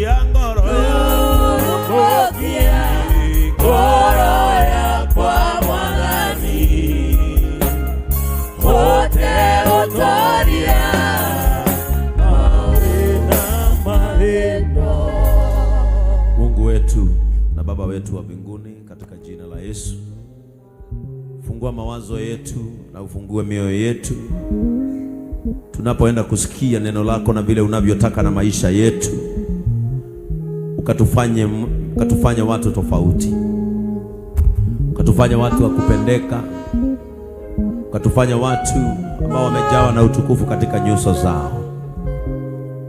Rurumũkia ngoro Rurumũkia ngoro yakwa Mwathani, hote gũtoria mathĩna marĩno. Mungu wetu na Baba wetu wa mbinguni, katika jina la Yesu, fungua mawazo yetu na ufungue mioyo yetu tunapoenda kusikia neno lako na vile unavyotaka na maisha yetu, ukatufanye watu tofauti, ukatufanye watu wa kupendeka, ukatufanye watu ambao wamejawa na utukufu katika nyuso zao.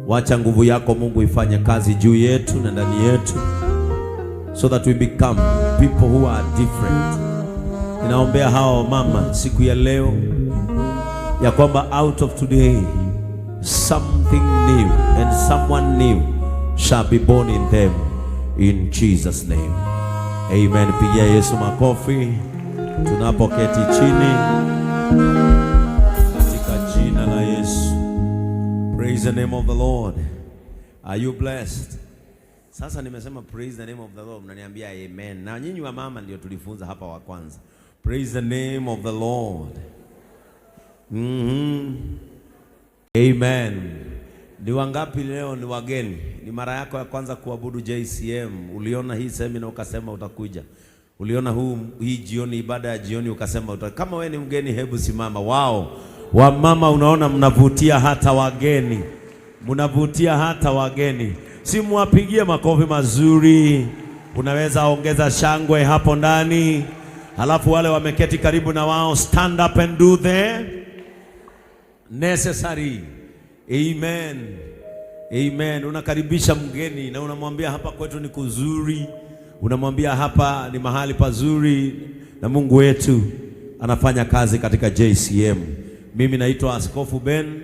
Wacha nguvu yako Mungu ifanye kazi juu yetu na ndani yetu, so that we become people who are different. Ninaombea hawa wamama siku ya leo ya kwamba out of today something new and someone new shall be born in them in Jesus name. Amen. Pigia Yesu makofi tunapoketi chini katika jina la Yesu. Praise the name of the Lord. Are you blessed? Sasa nimesema praise the name of the Lord, mnaniambia amen. Na nyinyi wamama ndio tulifunza hapa wa kwanza. Praise the name of the Lord. Amen. Ni wangapi leo ni wageni? Ni mara yako ya kwanza kuabudu JCM. Uliona hii semina ukasema utakuja. Uliona hii jioni, ibada ya jioni ukasema uta. Kama we ni mgeni, hebu simama. Wao wamama, unaona mnavutia hata wageni, mnavutia hata wageni. Si mwapigie makofi mazuri. Unaweza ongeza shangwe hapo ndani, halafu wale wameketi karibu na wao, stand up and do the necessary. Amen. Amen. Unakaribisha mgeni na unamwambia hapa kwetu ni kuzuri, unamwambia hapa ni mahali pazuri na Mungu wetu anafanya kazi katika JCM. Mimi naitwa Askofu Ben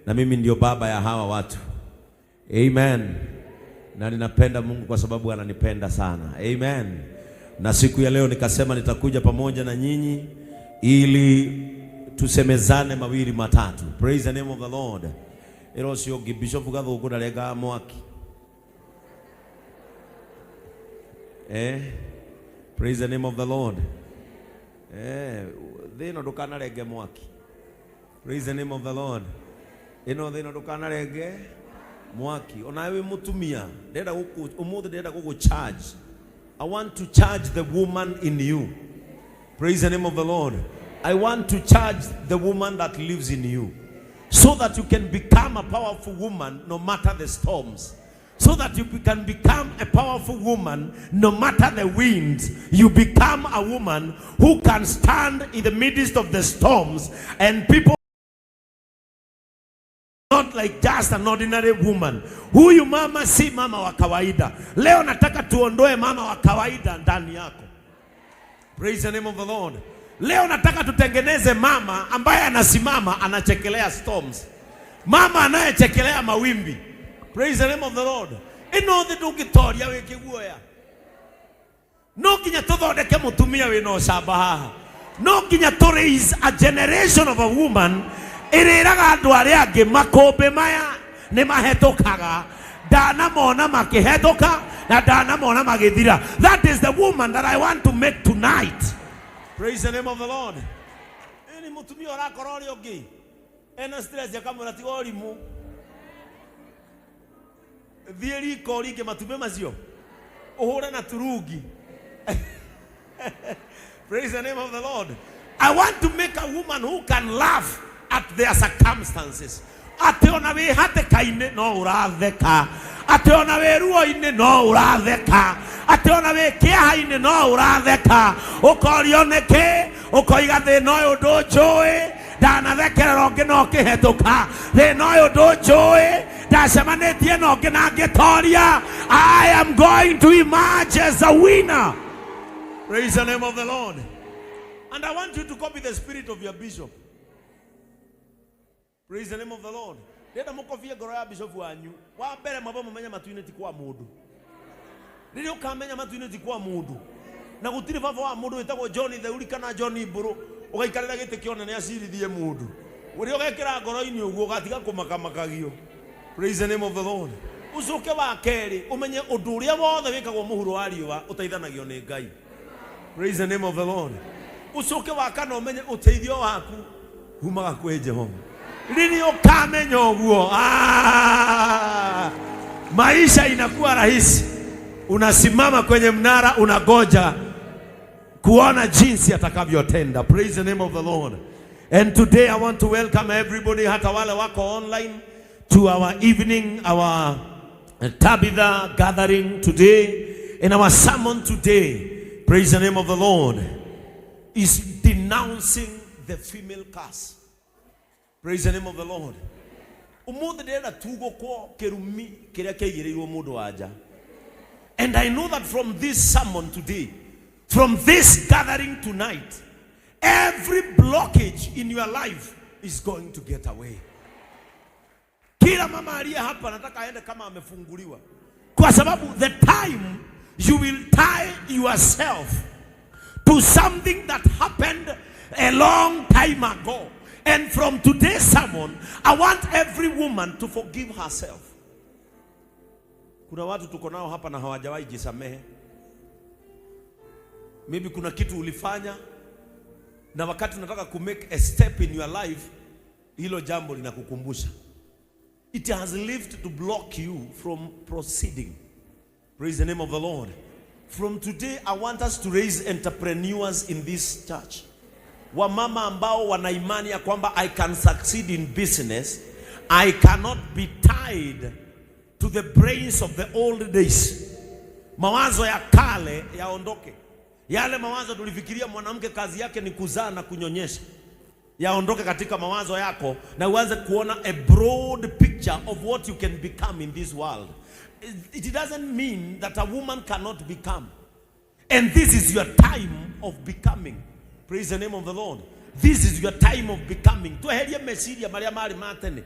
na mimi ndio baba ya hawa watu. Amen. Na ninapenda Mungu kwa sababu ananipenda sana. Amen. Na siku ya leo nikasema nitakuja pamoja na nyinyi ili tusemezane mawili matatu. Praise the name of the Lord. Ĩro ũcio ũngĩ Bishop Gathũngũ ndarengaga mwaki. Eh? Praise the name of the Lord. Eh, thĩ ĩno ndũkanarenge mwaki. Praise the name of the Lord. Ĩno thĩ ĩno ndũkanarenge mwaki. Ona wĩ mũtumia, ndĩrenda gũkũ ũmũthĩ ndĩrenda gũgũ charge. I want to charge the woman in you. Praise the name of the Lord. I want to charge the woman that lives in you so that you can become a powerful woman no matter the storms. So that you can become a powerful woman no matter the winds. You become a woman who can stand in the midst of the storms and people not like just an ordinary woman. Huyu mama si mama wa kawaida. Leo nataka tuondoe mama wa kawaida ndani yako. Praise the name of the Lord. Leo nataka tutengeneze mama ambaye anasimama anachekelea storms, mama anayechekelea mawimbi. Praise the name of the Lord. Ĩno thĩ ndũngĩtoria wĩ kĩguoya. No nginya tũthondeke mũtumia wĩna ũcamba haha. No nginya tũ raise a generation of a woman ĩrĩraga andũ arĩa angĩ makũmbĩ maya nĩ mahetũkaga, ndanamona makĩhetũka na ndanamona magĩthira. That is the woman that I want to make tonight. Praise the name of the Lord. Ĩni mũtumia ũrakora ũrĩa ũngĩ ena stress akamwĩra, "Tiga ũrimũ, thiĩ riko ũringe matumbĩ macio ũhũre na turungi." Praise the name of the Lord. I want to make a woman who can laugh at their circumstances. Atĩ ona wĩ hatĩka-inĩ no ũratheka, atĩ ona wĩ ruo-inĩ no ũratheka, atĩ ona wĩ kĩeha-inĩ no ũratheka. Ũkorio nĩkĩ, ũkoiga, "Thĩna ũyũ ndũnjũĩ, ndanathekerera ũngĩ no kĩhetũka. Thĩna ũyũ ndũnjũĩ, ndacemanĩtie na ũngĩ na ngĩtoria. I am going to emerge as a winner." Praise the name of the Lord. And I want you to copy the spirit of your bishop. Praise the name of the Lord. Ndĩrenda mũkobie ngoro ya bishop wanyu. Wa mbere mwamba mũmenye matu-inĩ ti kwa mũndũ. Rĩrĩa ũkamenya matu-inĩ ti kwa mũndũ na gũtirĩ baba wa mũndũ wĩtagwo John Theuri kana John Mbũrũ ũgaikarĩra gĩtĩ kĩa ũnene acirithie mũndũ ũrĩa ũgekĩra ngoro-inĩ ũguo ũgatiga kũmakamakagio. Praise the name of the Lord. Ucoke wa kerĩ ũmenye ũndũ ũrĩa wothe wĩkagwo mũhuro wa riũa ũteithanagio nĩ Ngai. Praise the name of the Lord. Ucoke wa kana ũmenye ũteithio waku umaga kwĩ Jehova. Rĩrĩa ũkamenya ũguo, maisha inakuwa rahisi. Unasimama kwenye mnara unangoja kuona jinsi atakavyotenda. Praise the name of the Lord. And today I want to welcome everybody, hata wale wako online, to our evening, our Tabitha gathering today. And our sermon today, praise the name of the Lord, is denouncing the female curse. Praise the name of the Lord. Umuthi ndĩrenda tugũkwo kĩrumi kĩrĩa kĩaigĩrĩirwo mũndũ wa nja. And I know that from this sermon today, from this gathering tonight, every blockage in your life is going to get away. Kila mama aliye hapa nataka aende kama amefunguliwa, kwa sababu the time you will tie yourself to something that happened a long time ago. And from today's sermon, I want every woman to forgive herself. Kuna watu tuko nao hapa na hawajawahi jisamehe. Maybe kuna kitu ulifanya na wakati unataka ku make a step in your life, hilo jambo linakukumbusha. It has lived to block you from proceeding. Praise the name of the Lord. From today, I want us to raise entrepreneurs in this church. Wamama ambao wana imani ya kwamba I can succeed in business, I cannot be tied to the brains of the old days. Mawazo ya kale yaondoke. Yale mawazo tulifikiria mwanamke kazi yake ni kuzaa na kunyonyesha, yaondoke katika mawazo yako na uanze kuona a broad picture of what you can become in this world. It doesn't mean that a woman cannot become. And this is your time of becoming. Praise the name of the Lord. This is your time of becoming. Tweherie meciria maria mari ma tene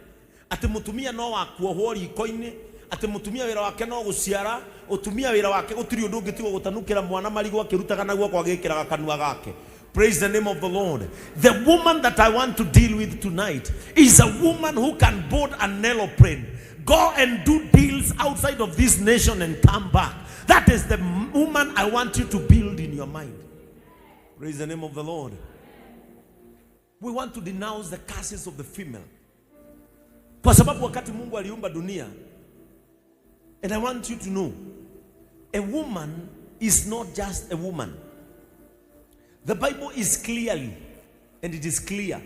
atĩ mũtumia no wa kuohwo riko-inĩ, atĩ mũtumia wĩra wake no gũciara, ũtumia wĩra wake gũtirĩ ũndũ ũngĩ tiga gũtanukĩra mwana marigũ akĩrutaga na guoko agĩkĩraga kanua gake. Praise the name of the Lord. The woman that I want to deal with tonight is a woman who can board an aeroplane, go and do deals outside of this nation and come back. That is the woman I want you to build in your mind. Praise the name of the Lord. We want to denounce the curses of the female. Kwa sababu wakati Mungu aliumba dunia, and I want you to know, a woman is not just a woman. The Bible is clearly, and it is clear,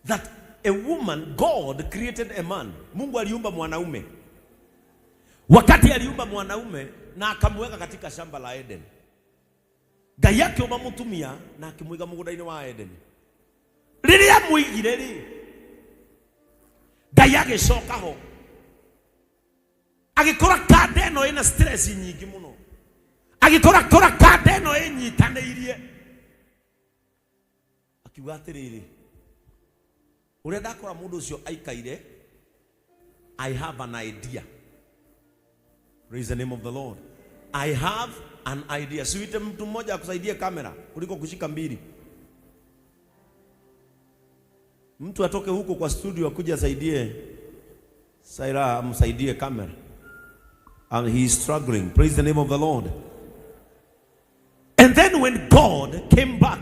that a woman, God created a man. Mungu aliumba mwanaume. Wakati aliumba mwanaume na akamweka katika shamba la Eden. Ngai akiumba mutumia na akimwiga mugunda-inĩ wa Eden. Rĩrĩa amũigire rĩ, Ngai agĩcoka ho. Agĩkora kanda ĩno ĩna stress nyingĩ mũno. Agĩkora kora kanda ĩno ĩnyitanĩirie. Akiuga atĩrĩrĩ, ũrĩa ndakora mũndũ ũcio aikaire, I have an idea. Praise the name of the Lord. I have an idea. Siuite mtu mmoja akusaidie kamera kuliko kushika mbili. Mtu atoke huko kwa studio akuje asaidie Saira, amsaidie kamera. And he is struggling. Praise the name of the Lord. And then when God came back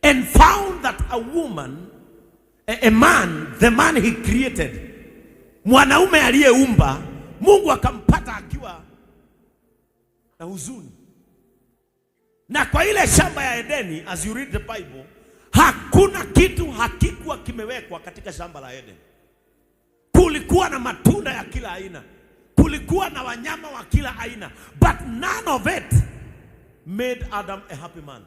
and found that a woman, a man, the man he created, mwanaume aliyeumba, Mungu akampata akiwa na huzuni. Na kwa ile shamba ya Edeni, as you read the Bible, hakuna kitu hakikuwa kimewekwa katika shamba la Eden. Kulikuwa na matunda ya kila aina, kulikuwa na wanyama wa kila aina, but none of it made Adam a happy man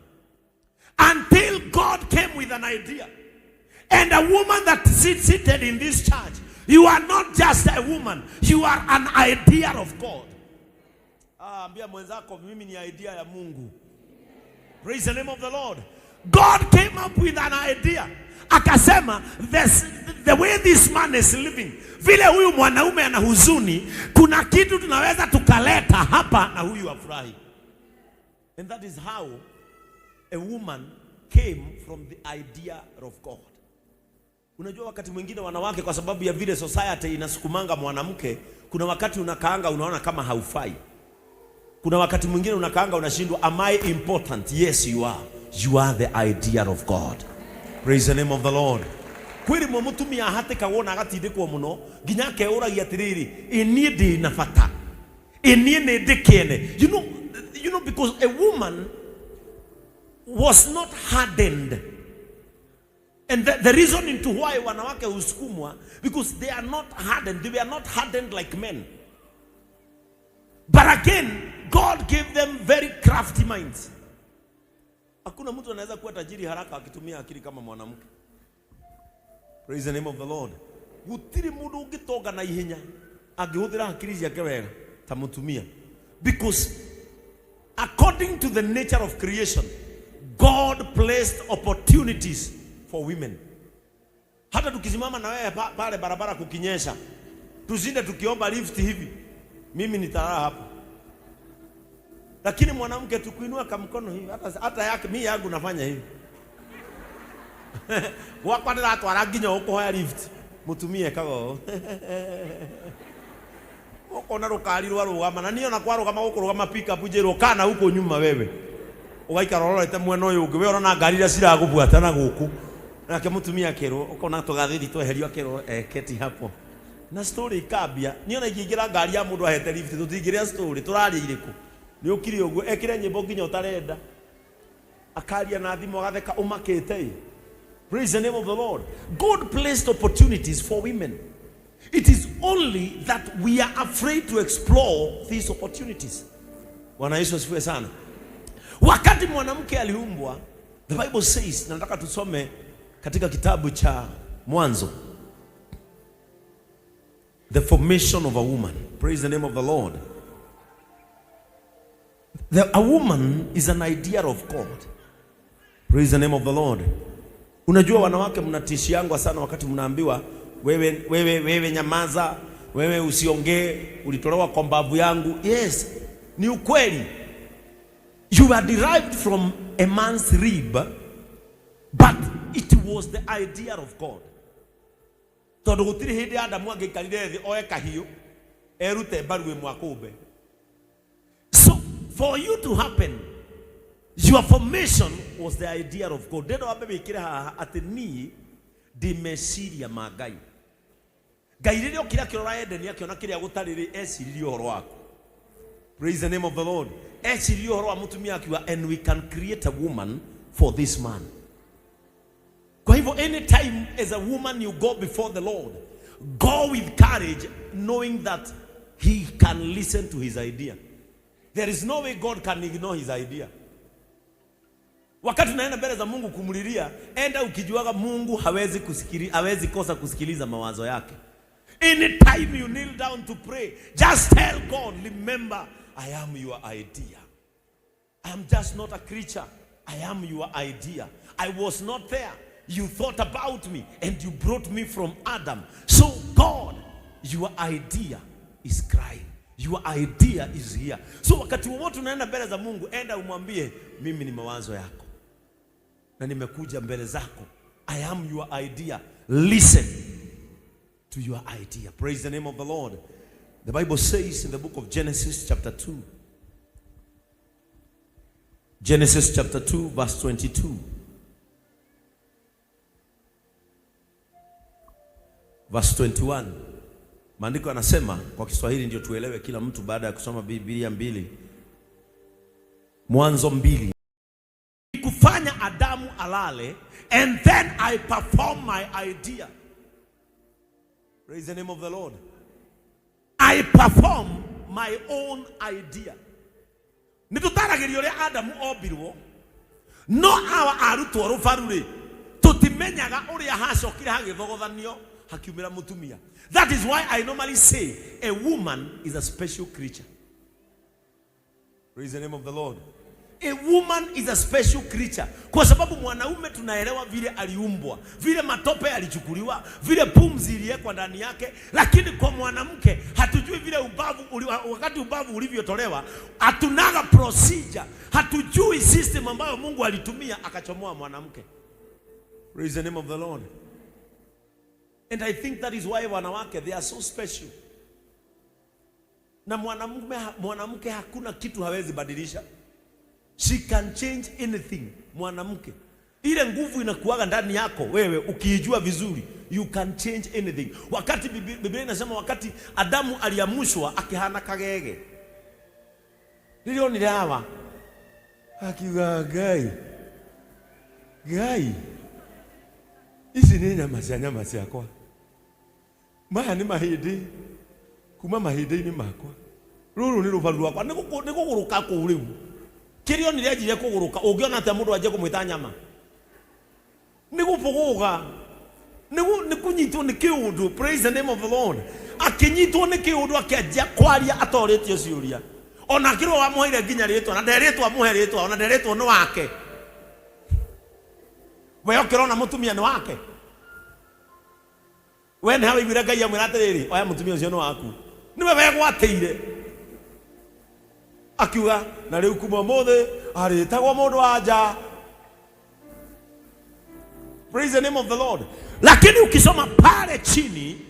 until God came with an idea. And a woman that sits seated in this church, you are not just a woman, you are an idea of God. Ah, ambia mwenzako mimi ni idea ya Mungu. Praise the name of the Lord. God came up with an idea. Akasema the way this man is living, vile huyu mwanaume ana huzuni, kuna kitu tunaweza tukaleta hapa na huyu afurahi. And that is how a woman came from the idea of God. Unajua wakati mwingine wanawake, kwa sababu ya vile society inasukumanga mwanamke, kuna wakati unakaanga unaona kama haufai. Kuna wakati mwingine unakaanga unashindwa, am I important? Yes, you are. You are the idea of God. Praise the name of the Lord. Kwĩ rĩmwe mũtumia ahatĩkagwo na agatindĩkwo mũno nginya akeũragia atĩrĩrĩ, ĩ niĩ ndĩ na bata, ĩ niĩ nĩ ndĩ kĩene. You know because a woman was not hardened. And the reason into why wanawake husukumwa, because they are not hardened. They were not hardened like men. But again, God gave them very crafty minds. Hakuna mtu anaweza kuwa tajiri haraka akitumia akili kama mwanamke. Praise the name of the Lord. Gutiri mundu ungitonga na ihenya angĩhũthĩra akili ciake wega ta mũtumia. Because according to the nature of creation, God placed opportunities for women. Hata tukisimama na wewe pale barabara kukinyesha, tusinde tukiomba lift hivi, mimi nitalala hapo. Lakini mwanamke tukuinua kamkono hivi, hata yake mimi yangu nafanya hivi. Gwakwa ndĩratwara nginya ũkũhoya lift, mũtumia ekaga ũũ. Ũkona rũkari rwarũgama, na niĩ ona kwarũgama gũkũrũgama pick up njĩrwo kana huko nyuma wewe. Ũgaikara ũrorete mwena ũyũ ũngĩ, we ũrona ngari iria ciragũbuata na gũkũ. Nake mũtumia akĩrwo, ũkona tũgathĩri tweherio akĩrwo, keti hapo. Na story ikambia, niĩ ona ingĩingĩra ngari ya mũndũ ahete lift, tũtingĩrĩa story, tũraria irĩkũ? Nĩ ũkire ũguo, ekĩre nyĩmbo nginya ũtarenda. Akaria na thimũ agatheka ũmakĩte ĩ. Praise the name of the Lord. God placed opportunities for women. It is only that we are afraid to explore these opportunities. Bwana Yesu asifiwe sana. Wakati mwanamke aliumbwa, the Bible says, na nataka tusome katika kitabu cha Mwanzo. The formation of a woman. Praise the name of the Lord. A woman is an idea of God. Praise the name of the Lord. Unajua wanawake mnatishiangwa sana wakati mnaambiwa wewe, wewe, wewe nyamaza, wewe usiongee, ulitolewa kwa mbavu yangu. Yes, ni ukweli. You are derived from a man's rib, but it was the idea of God. Tondũ gũtirĩ hĩndĩ Adamu angĩikarire thĩ oe kahiũ erute mbaru ĩmwe akũmbe. So for you to happen, your formation was the idea of God. Ndĩrenda wambe wĩkĩre haha atĩ niĩ ndĩ meciria ma Ngai. Ngai rĩrĩa okire akĩrora Edeni akĩona kĩrĩa gũtarĩ rĩ, eciririe ũhoro waku. Praise the name of the Lord. Eciririe ũhoro wa mũtumia akiuga, and we can create a woman for this man. Kwa hivyo anytime as a woman you go before the Lord, go with courage knowing that he can listen to his idea. There is no way God can ignore his idea. Wakati unaenda mbele za Mungu kumlilia, enda ukijuaga Mungu hawezi kosa kusikiliza mawazo yake. Anytime you kneel down to pray, just tell God, remember, I am your idea. I am just not a creature. I am your idea. I was not there. You thought about me and you brought me from Adam. So God, your idea is crying. Your idea is here. So wakati wowote unaenda mbele za Mungu, enda umwambie, mimi ni mawazo yako na nimekuja mbele zako. I am your idea. Listen to your idea. Praise the name of the Lord. The Bible says in the book of Genesis chapter 2. Genesis chapter 2 verse 22. Verse 21. Maandiko yanasema kwa Kiswahili ndio tuelewe kila mtu baada ya kusoma Biblia mbili. Mwanzo 2. Kufanya Adamu alale and then I perform my idea. Praise the name of the Lord. I perform my own idea. Nĩtũtaragĩrio ũrĩa Adamu ombirwo, no awa arutwo rũbaru rĩ, tũtimenyaga ũrĩa hacokire hagĩthogothanio hakiumĩra mũtumia. That is why I normally say a woman is a special creature. Praise the name of the Lord. A woman is a special creature. Kwa sababu mwanaume tunaelewa vile aliumbwa, vile matope alichukuliwa, vile pumzi iliwekwa ndani yake, lakini kwa mwanamke hatujui vile wakati ubavu ulivyotolewa, hatunaga procedure, hatujui system ambayo Mungu alitumia akachomoa mwanamke. Praise the name of the Lord. And I think that is why wanawake, they are so special. Na mwanamume, mwanamke hakuna kitu hawezi badilisha. She can change anything. Mwanamke, ile nguvu inakuaga ndani yako wewe, ukiijua vizuri, you can change anything. Wakati Biblia inasema wakati Adamu aliamushwa akihana kagege, rĩrĩa onire Hawa akiuga, "Ngai, Ngai, ici nĩ nyama cia nyama ciakwa, maya nĩ mahĩndĩ kuma mahĩndĩ-inĩ makwa, rũrũ nĩ rũbaru rwakwa." Nĩ kũgũrũka kũu rĩu kĩrĩa onire anjire kũgũrũka. Ũngĩona atĩa mũndũ anjie kũmwĩta nyama? Nĩ gũbũgũga, nĩ kũnyitwo nĩ kĩũndũ. Praise the name of the Lord. Akĩnyitwo nĩ kĩũndũ, akĩanjia kwaria atorĩtio ciũria, ona akĩrwo wamũheire nginya rĩtwa na nderĩtwo amũhe rĩtwa, ona nderĩtwo nĩ wake. We ũkĩrona mũtumia nĩ wake? We nĩ hawaiguire Ngai amwĩra atĩrĩrĩ, "Oya mũtumia ũcio nĩ waku"? Nĩwe wegwatĩire. Akiuga, "Na rĩu kuma ũmũthĩ arĩtagwo mũndũ wa nja." Praise the name of the Lord. Lakini ukisoma pale chini,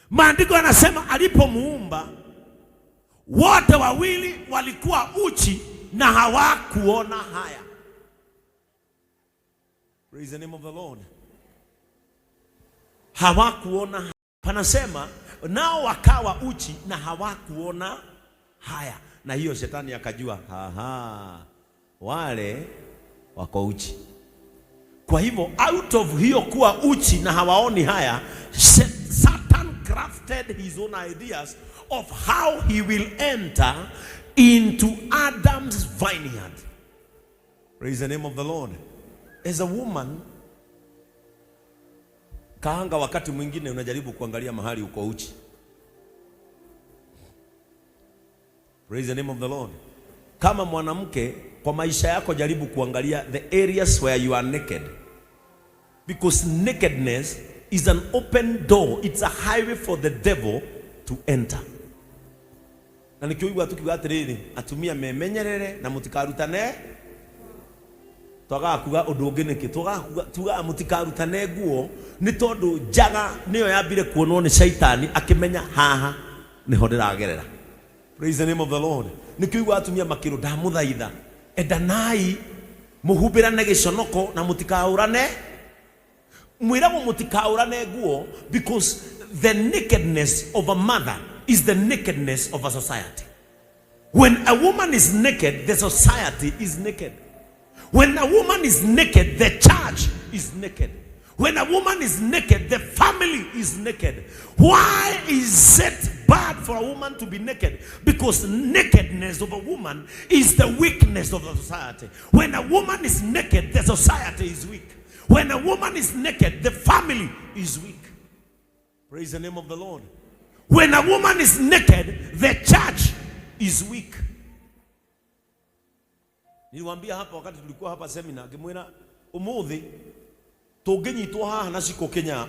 maandiko yanasema alipomuumba, wote wawili walikuwa uchi na hawakuona haya. Praise the name of the Lord. Hawakuona haya. Panasema nao wakawa uchi na hawakuona haya, na hiyo shetani akajua, haha, wale wako uchi. Kwa hivyo out of hiyo kuwa uchi na hawaoni haya, Satan crafted his own ideas of how he will enter into Adam's vineyard. Praise the name of the Lord. As a woman, kaanga wakati mwingine unajaribu kuangalia mahali uko uchi. Praise the name of the Lord. Kama mwanamke, kwa maisha yako jaribu kuangalia the areas where you are naked. Because nakedness is an open door. It's a highway for the devil to enter. Na nikio igua tukiuga atiriri, atumia memenyerere na mutikarutane. Twagaga kuga undu ungi niki? Twagaga kuga, tugaga mutikarutane nguo ni tondu njaga niyo yambire kuonwo ni shaitani, akimenya haha niho ndiragerera. Praise the name of the Lord. Nikio igua atumia makirwo, ndamuthaitha, endanai, muhumbirane giconoko na mutikaurane. Mwiragwo mutikaurane nguo because the nakedness of a mother is the nakedness of a society. When a woman is naked, the society is naked. When a woman is naked, the church is naked. When a woman is naked, the family is naked. Why is it bad for a woman to be naked? Because nakedness of a woman is the weakness of the society. When a woman is naked, the society is weak. When a woman is naked, the family is weak. Praise the name of the Lord. When a woman is naked, the church is weak. Niliwaambia hapa wakati tulikuwa hapa seminar, ngimwira umuthi tunginyitwo haha na ciko Kenya.